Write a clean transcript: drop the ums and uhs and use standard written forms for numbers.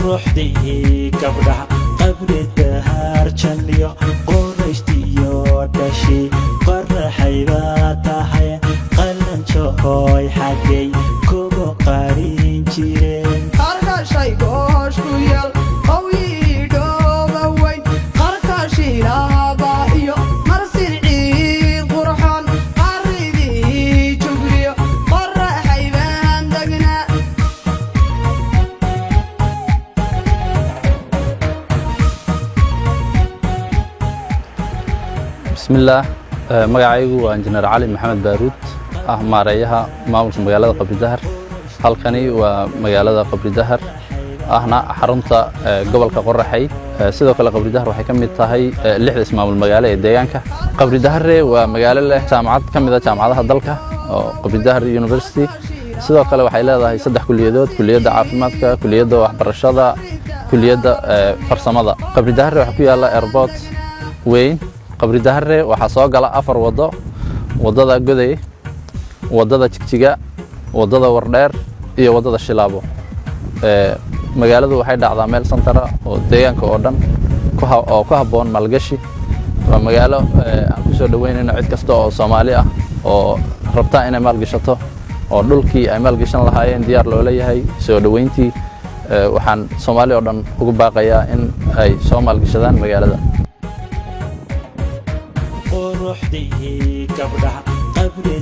Quruxdii gabdhaha Qabri Dahar janniyo qorayshtiyo dhashi qoraxay baa tahay. Qalanjooy xaggay kugu qarin jireen? Qarkashay goosh ku yaal qawiidhooba weyn, qarkashilaaba iyo marsin ciid qurxoon, qaridii jugriyo qoraxay baan degnaa. Bismillaah, magacaygu waa Injineer Cali Maxamed Baaruud, ah maareeyaha maamulka magaalada Qabridahar. Halkani waa magaalada Qabridahar, ahna xarunta gobolka Qoraxay. Sidoo kale Qabridahar waxay ka mid tahay lixda ismaamul magaalo ee deegaanka. Qabridahare waa magaalo leh jaamacad ka mid a jaamacadaha dalka oo Qabridahar University. Sidoo kale waxay leedahay saddex kuliyadood: kuliyadda caafimaadka, kuliyadda waxbarashada, kuliyadda farsamada. Qabridahare waxaa ku yaalla airport weyn. Qabridahare waxaa soo gala afar waddo: waddada Goday, waddada Jigjiga, waddada Wardheer iyo waddada Shilaabo. Magaaladu waxay dhacdaa meel santara oo deegaanka oo dhan oo ku habboon maalgashi. Waa magaalo aan ku soo dhoweynayno cid kasta oo Soomaali ah oo rabta inay maalgashato, oo dhulkii ay maalgashan lahaayeen diyaar loola yahay soo dhoweyntii. Waxaan Soomaali oo dhan ugu baaqayaa in ay soo maalgashadaan magaalada. Quruxdii gabdhaha Qabri